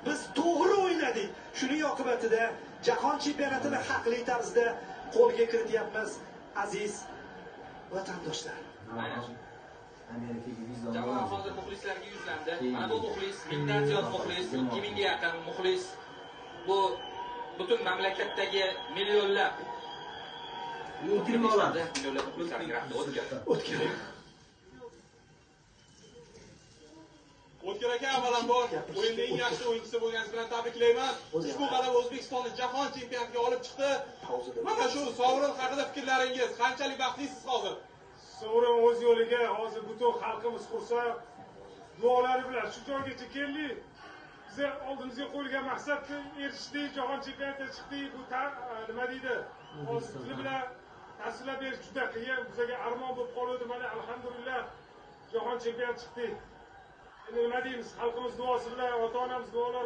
Biz to'g'ri o'ynadik. Shuning oqibatida jahon chempionatini haqli tarzda qo'lga kirityapmiz, aziz vatandoshlar. Amerikaga viza Jamoa olamiz. hozir muxlislarga yuzlandi. Mana bu muxlis, mingdan ziyod muxlis, 2000 ga yaqin muxlis. Bu butun mamlakatdagi millionlab Intervyu oladi. Millionlab muxlislarning rahbi O'tkir. O'tkir. O'tkir aka, avvalambor o'yinda eng yaxshi o'yinchisi bo'lganingiz bilan tabriklayman. Ushbu g'alaba O'zbekistonni jahon chempionatiga olib chiqdi. Mana shu sovrin haqida fikrlaringiz, qanchalik baxtlisiz hozir? Sovrin o'z yo'liga, hozir butun xalqimiz xursand. Duolari bilan shu joygacha keldik. Biza oldimizga qo'yilgan maqsadga erishdik, jahon chempionatiga chiqdik. Bu nima deydi? Hozir til bilan tasvirlab berish juda qiyin. Bizga armon bo'lib qoldi. Mana alhamdulillah jahon chempionati chiqdik. Endi nima deymiz? Xalqimiz duosi bilan, ota-onamiz duolari